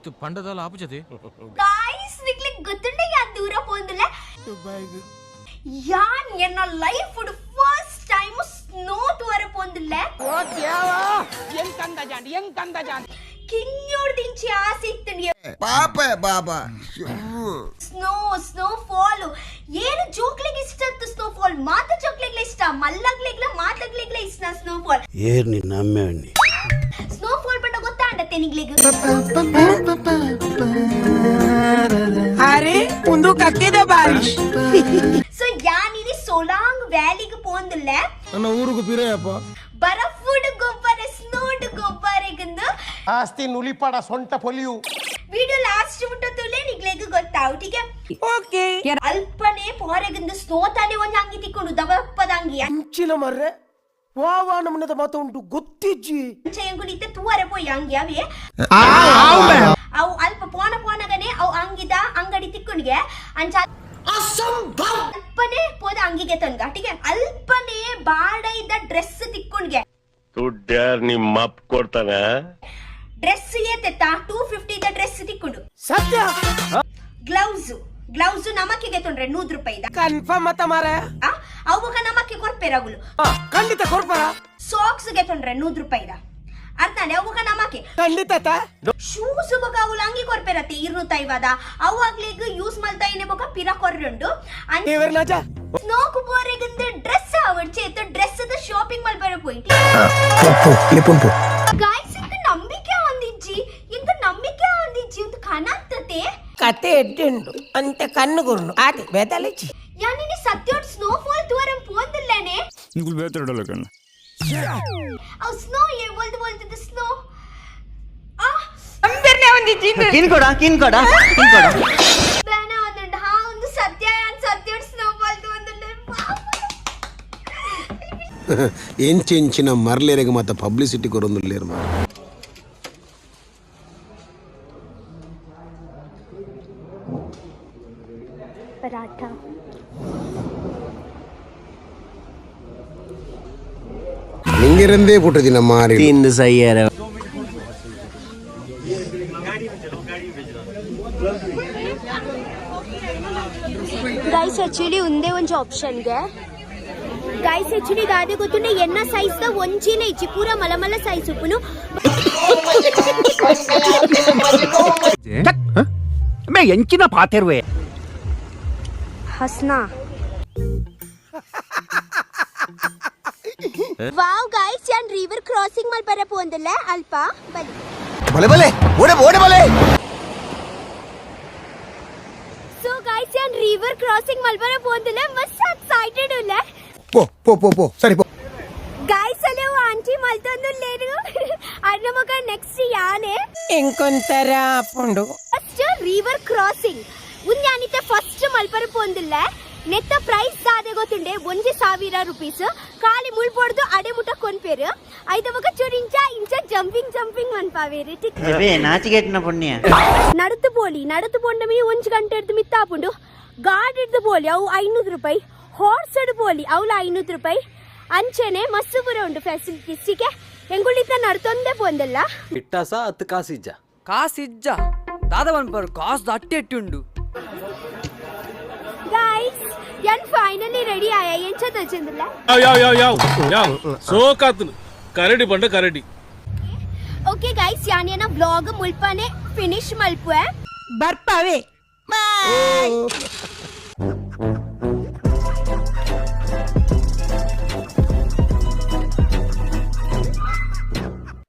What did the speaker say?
ಅತ್ತು ಪಂಡದಾಲ ಆಪುಜತೆ. ಗಾಯ್ಸ್, ನಿಕ್ಲೆ ಗೊತ್ತುಂಡ ಯಾನ್ ದೂರ ಪೋಂದುಲ್ಲ? ಯಾನ್ ಎನ್ನ ಲೈಫ್ ಫಸ್ಟ್ ಟೈಮ್ ಸ್ನೋ ತೂವರೆ ಪೋಂದುಲ್ಲ. ಕಿಂಗ್ಯೋಡ್ದಿಂಚಿ ಆಸೆ ಇತ್ತುಂಡು. ಪಾಪ ಬಾಬಾ. ಸ್ನೋ ಸ್ನೋ ಫಾಲ್ ಏನು ಜೋಕ್ಲಿಗೆ ಇಷ್ಟ ಇತ್ತು. ಸ್ನೋ ಫಾಲ್ ಮಾತ ಜೋಕ್ಲಿಗ್ಲ ಇಷ್ಟ, ಮಲ್ಲಗ್ಲಿಗ್ಲ ಮಾತಗ್ಲಿಗ್ಲ ಇಷ್ಟ ಸ್ನೋ ಫಾಲ್. ಏರ್ನಿ ನಮ್ಮೆಣ್ಣಿ. ಸ್ನೋ ಫಾಲ್ ಪಂಡ ಗೊತ್ತಾಂಡತ್ತೆ ನಿಗ್ಲಿಗ್? ಅರೆ ಒಂದು ಕಕ್ಕಿದ ಬಾರಿಶ್. ಸೊ ಯಾನಿನಿ ಸೊಲಾಂಗ್ ವ್ಯಾಲಿಗೆ ಪೋಂದುಲ್ಲ. ನನ್ನ ಊರಿಗೂ ಪಿರೇಯಪ್ಪ. ಬರಫುಡ್ ಗೊಬ್ಬರ, ಸ್ನೋಡ್ ಗೊಬ್ಬರಗಂದು. ಆಸ್ತಿ ನುಲಿಪಾಡ ಸೊಂಟ ಪೊಲಿಯು. ವಿಡಿಯೋ ಲಾಸ್ಟ್ ಮುಟ್ಟತ್ತುಲೆ ನಿಗ್ಲೆಗ್ ಗೊತ್ತಾವು, ಟೀಕೆ? ಓಕೆ. ಅಲ್ಪನೆ ಪೋರೆಗಂದು ಸ್ನೋ ತಾನೆ ಒಂದ್ ಅಂಗಿ ತಿಕ್ಕೊಂಡು ದವಪ್ಪದ ಅಂಗಿ. ಇಂಚಿನ ಮರ್ರೆ ವಾವಾ ನಮ್ಮನದ ಮಾತ ಉಂಟು ಗೊತ್ತಿಜ್ಜಿ. ಎಂಕುಲಿತ್ತೆ ತೂವರೆ ಪೋಯಿ ಅಂಗಿ ಅವೇ. ಅವು ಅಲ್ಪ ಪೋನ ಪೋನಗನೆ ಅವು ಅಂಗಿದ ಅಂಗಡಿ ತಿಕ್ಕೊಂಡಿಗೆ. ಅಂಚ ಅಲ್ಪನೆ ಪೋದ ಅಂಗಿಗೆ ತನ್ಗ, ಟೀಕೆ? ಅಲ್ಪನೆ ಬಾಡ ಇದ್ದ ಡ್ರೆಸ್ ತಿಕ್ಕೊಂಡಿಗೆ. ದುಡ್ಡು ನಿಮ್ಮ ಅಪ್ಪ ಕೊಡ್ತಾನ? ಡ್ರೆಸ್ ಏತೆತ್ತ 250 ಡ್ರೆಸ್ ತಿಕ್ಕೊಂಡು. ಸತ್ಯ. ಗ್ಲೌಸ್ ಗ್ಲೌಸ್ ನಮಕ್ಕಿಗೆ ತೊಂದ್ರೆ 100 ರೂಪಾಯಿ. ಕನ್ಫರ್ಮ್ ಮತ್ತ ಮಾರ. ಅವಾಗ ನಮಕ್ಕೆ ಕೊರ್ಪೆರಗುಲು. ಖಂಡಿತ ಕೊಡ್ಪಾರ. ಸಾಕ್ಸ್ ಗೆ ತೊಂದ್ರೆ 100 ರೂಪಾಯಿ ಅರ್ಥಾನೆ ಅವಾಗ ನಮಕ್ಕೆ. ಖಂಡಿತ. ಶೂಸ್ ಬೊಕ ಅವುಲು ಅಂಗಿ ಕೊರ್ಪೆರತ್ತೆ 250. ಅವಾಗ್ಲಿಗ್ ಯೂಸ್ ಮಲ್ತಾ ಇನೆ ಬೊಕ ಪಿರ ಕೊರ್ರುಂಡು. ದೇವರ ನಾಜ. ಸ್ನೋಕ್ ಬೋರೆಗಿಂದ ಡ್ರೆಸ್ ಅವಡ್ಚೆ ಇತ್ತು. ಡ್ರೆಸ್ ಶಾಪಿಂಗ್ ಮಲ್ಪರ ಪೋಯಿಟ್. ಗಾಯ್ಸ್, ಇಂಕ ನಂಬಿಕೆ ಒಂದಿಜ್ಜಿ, ಇಂಕ ನಂಬಿಕೆ ಒಂದಿಜ್ಜಿ, ಒಂದು ಕನಾಗ್ತತೆ. ಕತೆ ಎಡ್ಡುಂಡು ಅಂತ ಕಣ್ಣು ಗುರುನು ಆತೆ ಬೇತಲಿಚ್ಚಿ. ಯಾನಿನಿ ಸತ್ಯೋಡ್ ಸ್ನೋ ಫಾಲ್ ತೂವರಂ ಪೋಂದಿಲ್ಲನೆ. ನಿಗುಲ್ ಬೇತರಡಲ್ಲ ಕಣ್ಣ. ಅವ್ ಸ್ನೋ ಏ ಒಲ್ದು ಒಲ್ದದ ಸ್ನೋ ಆ. ಕಿನ್ಕೊಡ ಕಿನ್ಕೊಡ ಕಿನ್ಕೊಡ. ಬೇನ ಒಂದುಂಡು. ಹಾ, ಒಂದು ಸತ್ಯ, ಯಾನ್ ಸತ್ಯೋಡ್ ಸ್ನೋ ಫಾಲ್ ತೂವಂದುಂಡು. ಎಂಚೆಂಚಿನ ಮರ್ಲೇರೆಗ್ ಮಾತ ಪಬ್ಲಿಸಿಟಿ ಕೊರೊಂದುಲ್ಲೇರ್ ಮಾರ. ಪರಾಠ. ನಿಂಗೆರಂದೇ ಪುಟ್ಟದಿನ ಮಾರಿ. ತಿಂದು ಸಯ್ಯಾರ. ಗೈಸ್, ಆಕ್ಚುಲಿ ಒಂದೇ ಒಂಜಿ ಆಪ್ಷನ್ಗೆ. ಗೈಸ್, ಆಕ್ಚುಲಿ ದಾದೆ ಗೊತ್ತುಂಡೆ, ಎನ್ನ ಸೈಜ್ ದ ಒಂಜಿನ ಇಜ್ಜಿ, ಪೂರ ಮಲ ಮಲ ಸೈಜ್ ಉಪ್ಪುನು. ಎಂಚಿನ ಪಾತೆರ್ವೆ. ಹಸ್ನಾ. ವಾವ್ ಗೈಸ್, ಯಾನ್ ರಿವರ್ ಕ್ರಾಸಿಂಗ್ ಮಲ್ಪರ ಪೋಂದಲ್ಲ ಅಲ್ಪ ಬಲಿ. ಬಲೆ ಬಲೆ ಓಡೆ ಓಡೆ ಬಲೆ. ಸೊ ಗೈಸ್, ಯಾನ್ ರಿವರ್ ಕ್ರಾಸಿಂಗ್ ಮಲ್ಪರ ಪೋಂದಲ್ಲ, ಮಸ್ತ್ ಎಕ್ಸೈಟೆಡ್ ಉಲ್ಲ. ಪೋ ಪೋ ಪೋ ಪೋ, ಸರಿ ಪೋ. ಗೈಸ್, ಅಲ್ಲೇ ಆಂಟಿ ಮಲ್ತೊಂದು ಲೇರು ಅಣ್ಣ ಮಗ. ನೆಕ್ಸ್ಟ್ ಯಾನೆ. ಇಂಕೊಂತರ ಪುಂಡು. ಫಸ್ಟ್ ರಿವರ್ ಕ್ರಾಸಿಂಗ್ ಉಂದ್ಯಾನಿತ್ತೆ ಫಸ್ಟ್ ಮಲ್ಪರ ಪೋಂದಿಲ್ಲ. ನೆತ್ತ ಪ್ರೈಸ್ ದಾದೆ ಗೊತ್ತುಂಡೆ? 1000 ರುಪೀಸ್. ಖಾಲಿ ಮುಳ್ಪೊಡ್ದು ಅಡೆ ಮುಟ್ಟ ಕೊನ್ಪೇರು. ಐದ ಬೊಕ ಚೂರು ಇಂಚ ಇಂಚ ಜಂಪಿಂಗ್ ಜಂಪಿಂಗ್ ಮನ್ಪಾವೇರು. ನಾಚಿಗೆಟ್ನ ಪುಣ್ಯ. ನಡತು ಪೋಲಿ. ನಡತು ಪೋಂಡಮಿ 1 ಗಂಟೆ ಹಿಡ್ದು ಮಿತ್ತಾಪುಂಡು. ಗಾಡಿ ಹಿಡ್ದು ಪೋಲಿ, ಅವು 500 ರೂಪಾಯಿ. ಹಾರ್ಸ್ ಹಿಡ್ದು ಪೋಲಿ, ಅವಳು 500 ರೂಪಾಯಿ. ಅಂಚೆನೆ ಮಸ್ತ್ ಪೂರ ಉಂಡು ಫೆಸಿಲಿಟೀಸ್ ಗೆ. ಎಂಗುಳಿತ ನಡ್ತೊಂದೇ ಪೋಂದಲ್ಲ. ಇಟ್ಟಾಸ ಅತ್ತು ಕಾಸಿಜ್ಜ? ಕಾಸಿಜ್ಜ ದಾದ ಪನ್ಪರು ಕಾಸು ಅಟ್ಟಿ ಅಟ್ಟಿ ಉಂಡು. ಗೈಸ್, ಯಾನ್ ಫೈನಲಿ ರೆಡಿ ಆಯ. ಎಂಚ ತೋಚಂದಿಲ್ಲ? ಯಾವ ಯಾವ ಯಾವ ಯಾವ ಸೋಕಾತನು ಕರಡಿ ಬಂಡ ಕರಡಿ. ಓಕೆ ಗೈಸ್, ಯಾನ್ ಏನ ವ್ಲಾಗ್ ಮುಲ್ಪನೆ ಫಿನಿಶ್ ಮಲ್ಪುವೆ. ಬರ್ಪಾವೆ. ಬಾಯ್.